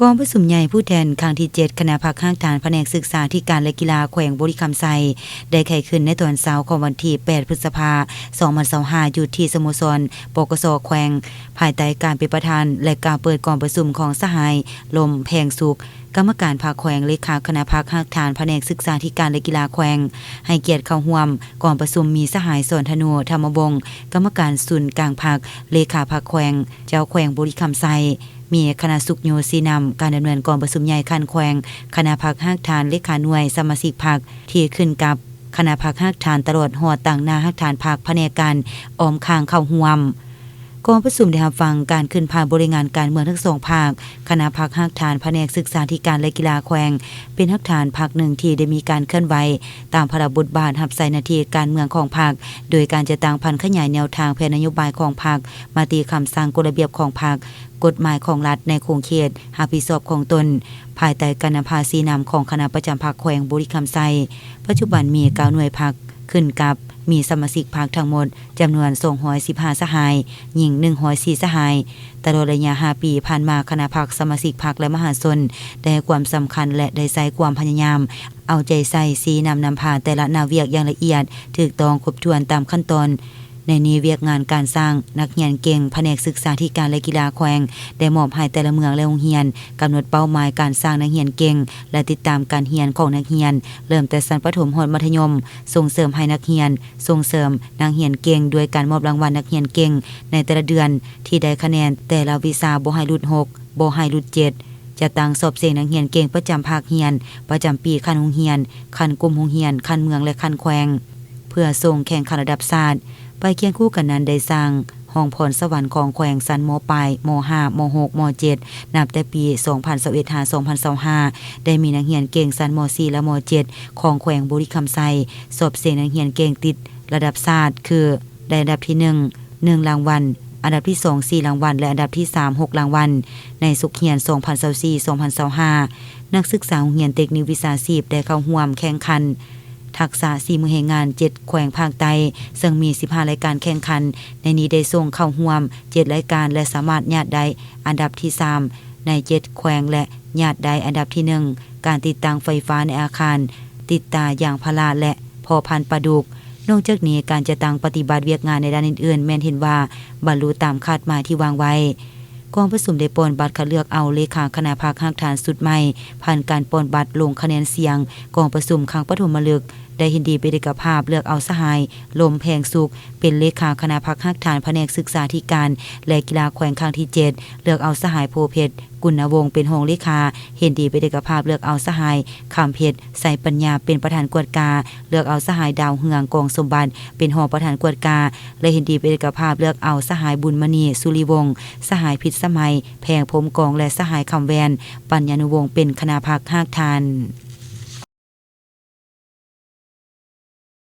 ກອງປະຊຸມໃຫຍ່ຜູ້ແທນຄັ້ງທີເຈັດ ຄະນະພັກຮາກຖານພະແນກສຶກສາທິການ ແລະ ກິລາແຂວງບໍລິຄຳໄຊ ໄດ້ໄຂຂຶ້ນໃນຕອນເຊົ້າຂອງວັນທີແປດ ພຶດສະພາ ສອງພັນຊາວຫ້າ ຢູ່ທີ່ສະໂມສອນ ປກສ ແຂວງ, ພາຍໃຕ້ການເປັນປະທານ ແລະ ກ່າວເປີດກອງປະຊຸມຂອງສະຫາຍ ລົມ ແພງສຸກ ກຳມະການພັກແຂວງ, ເລຂາຄະນະພັກຮາກຖານພະແນກສຶກສາທິການ ແລະ ກິລາແຂວງ, ໃຫ້ກຽດເຂົ້າຮ່ວມກອງປະຊຸມມີສະຫາຍ ສອນທະນູ ທຳມະວົງ ກຳມະການສູນກາງພັກ, ເລຂາພັກແຂວງ, ເຈົ້າແຂວງບໍລິຄຳໄຊ, ມີຄະນະສຸກໂຍຊີ້ນຳການດຳເນີນກອງປະຊຸມໃຫຍ່ຂັ້ນແຂວງ, ຄະນະພັກຮາກຖານ, ເລຂາໜ່ວຍ, ສະມາຊິກພັກທີ່ຂຶ້ນກັບຄະນະພັກຮາກຖານ ຕະຫຼອດຮອດຕາງໜ້າຮາກຖານພັກ, ພະແນກການອ້ອມຂ້າງເຂົ້າຮ່ວມ. ກອງປະຊຸມໄດ້ຮັບຟັງການຂຶ້ນພາດບໍລິງານການເມືອງທັງສອງພາກ, ຄະນະພັກຮາກຖານພະແນກສຶກສາທິການ ແລະ ກິລາແຂວງ ເປັນຮາກຖານພັກໜຶ່ງທີ່ໄດ້ມີການເຄື່ອນໄຫວຕາມພາລະບົດບາດຮັບໃຊ້ໜ້າທີ່ການເມືອງຂອງພັກ, ໂດຍການຈັດຕັ້ງຜັນຂະຫຍາຍແນວທາງແຜນນະໂຍບາຍຂອງພັກ, ມະຕິຄຳສັ່ງ, ກົດລະບຽບຂອງພັກ, ກົດໝາຍຂອງລັດໃນຂົງເຂດຮັບຜິດຊອບຂອງຕົນ, ພາຍໃຕ້ການນຳພາຊີ້ນຳຂອງຄະນະປະຈຳພັກແຂວງບໍລິຄຳໄຊ. ປັດຈຸບັນມີເກົ້າໜ່ວຍພັກຂຶ້ນກັບ, ມີສະມາຊິກພັກທັງໝົດຈຳນວນສອງຮ້ອຍສິບຫ້າສະຫາຍ, ຍິງໜຶ່ງຮ້ອຍສີ່ສະຫາຍ. ຕະຫຼອດໄລຍະຫ້າປີຜ່ານມາ, ຄະນະພັກ, ສະມາຊິກພັກ ແລະ ມະຫາຊົນ ໄດ້ໃຫ້ຄວາມສຳຄັນ ແລະ ໄດ້ໃຊ້ຄວາມພະຍາຍາມເອົາໃຈໃສ່ຊີ້ນຳນຳພາແຕ່ລະໜ້າວຽກຢ່າງລະອຽດ, ຖືກຕ້ອງ, ຄົບຖ້ວນຕາມຂັ້ນຕອນ. ໃນນີ້, ວຽກງານການສ້າງນັກຮຽນເກັ່ງ, ພະແນກສຶກສາທິການ ແລະ ກິລາແຂວງ ໄດ້ມອບໃຫ້ແຕ່ລະເມືອງ ແລະ ໂຮງຮຽນ ກຳນົດເປົ້າໝາຍການສ້າງນັກຮຽນເກັ່ງ ແລະ ຕິດຕາມການຮຽນຂອງນັກຮຽນ ເລີ່ມແຕ່ຊັ້ນປະຖົມຮອດມັດທະຍົມ, ສົ່ງເສີມໃຫ້ນັກຮຽນ, ສົ່ງເສີມນັກຮຽນເກັ່ງດ້ວຍການມອບລາງວັນນັກຮຽນເກັ່ງໃນແຕ່ລະເດືອນທີ່ໄດ້ຄະແນນແຕ່ລະວິຊາບໍ່ໃຫ້ຫຼຸດຫົກ, ບໍ່ໃຫ້ຫຼຸດເຈັດ, ຈັດຕັ້ງສອບເສັງນັກຮຽນເກັ່ງປະຈຳພາກຮຽນ, ປະຈຳປີ, ຂັ້ນໂຮງຮຽນ, ຂັ້ນກຸ່ມໂຮງຮຽນ, ຂັ້ນເມືອງ ແລະ ຂັ້ນແຂວງ ເພື່ອສົ່ງແຂ່ງຂັນລະດັບຊາດ. ໄປຄຽງຄູ່ກັນນັ້ນ, ໄດ້ສ້າງຫ້ອງພອນສະຫວັນຂອງແຂວງຊັ້ນ ມ.ປາຍ, ມ.ຫ້າ, ມ.ຫົກ, ມ.ເຈັດ ນັບແຕ່ປີສອງພັນຊາວເອັດ ຫາ ສອງພັນຊາວຫ້າ ໄດ້ມີນັກຮຽນເກັ່ງຊັ້ນ ມ.ສີ່ ແລະ ມ.ເຈັດ ຂອງແຂວງບໍລິຄຳໄຊ ສອບເສັງນັກຮຽນເກັ່ງຕິດລະດັບຊາດ ຄື ໄດ້ອັນດັບທີໜຶ່ງ ໜຶ່ງລາງວັນ, ອັນດັບທີສອງ ສີ່ລາງວັນ ແລະ ອັນດັບທີສາມ ຫົກລາງວັນ ໃນສົກຮຽນສອງພັນຊາວສີ່ ສອງພັນຊາວຫ້າ. ນັກສຶກສາໂຮງຮຽນເຕັກນິກວິຊາຊີບໄດ້ເຂົ້າຮ່ວມແຂ່ງຂັນທັກສະສີມືແຮງງານເຈັດແຂວງພາກໃຕ້, ເຊິ່ງມີສິບຫ້າລາຍການແຂ່ງຂັນ, ໃນນີ້ໄດ້ສົ່ງເຂົ້າຮ່ວມເຈັດລາຍການ ແລະ ສາມາດຍາດໄດ້ອັນດັບທີສາມໃນເຈັດແຂວງ ແລະ ຍາດໄດ້ອັນດັບທີໜຶ່ງ ການຕິດຕັ້ງໄຟຟ້າໃນອາຄານ, ຕິດຕາຢາງພາລາ ແລະ ເພາະພັນປາດຸກ. ນອກຈາກນີ້, ການຈັດຕັ້ງປະຕິບັດວຽກງານໃນດ້ານອື່ນໆ ແມ່ນເຫັນວ່າບັນລຸຕາມຄາດໝາຍທີ່ວາງໄວ້. ກອງປະຊຸມໄດ້ປ່ອນບັດຄັດເລືອກເອົາເລຂາຄະນະພັກຮາກຖານຊຸດໃໝ່ ຜ່ານການປ່ອນບັດລົງຄະແນນສຽງກອງປະຊຸມຄັ້ງປະຖົມມະລຶກ, ໄດ້ເຫັນດີເປັນເອກະພາບເລືອກເອົາສະຫາຍ ລົມ ແພງສຸກ ເປັນເລຂາຄະນະພັກຮາກຖານພະແນກສຶກສາທິການ ແລະ ກິລາແຂວງຄັ້ງທີເຈັດ, ເລືອກເອົາສະຫາຍ ໂພເພັດ ກຸນນະວົງ ເປັນຮອງເລຂາ, ເຫັນດີເປັນເອກະພາບເລືອກເອົາສະຫາຍ ຄຳເພັດ ໄຊປັນຍາ ເປັນປະທານກວດກາ, ເລືອກເອົາສະຫາຍ ດາວເຮືອງ ກອງສົມບັດ ເປັນຮອງປະທານກວດກາ ແລະ ເຫັນດີເປັນເອກະພາບເລືອກເອົາສະຫາຍ ບຸນມະນີ ສຸລິວົງ, ສະຫາຍ ພິດສະໄໝ ແພງ ພົມກອງ ແລະ ສະຫາຍ ຄຳແວ່ນ ປັນຍານຸວົງ ເປັນຄະນະພັກຮາກຖານ.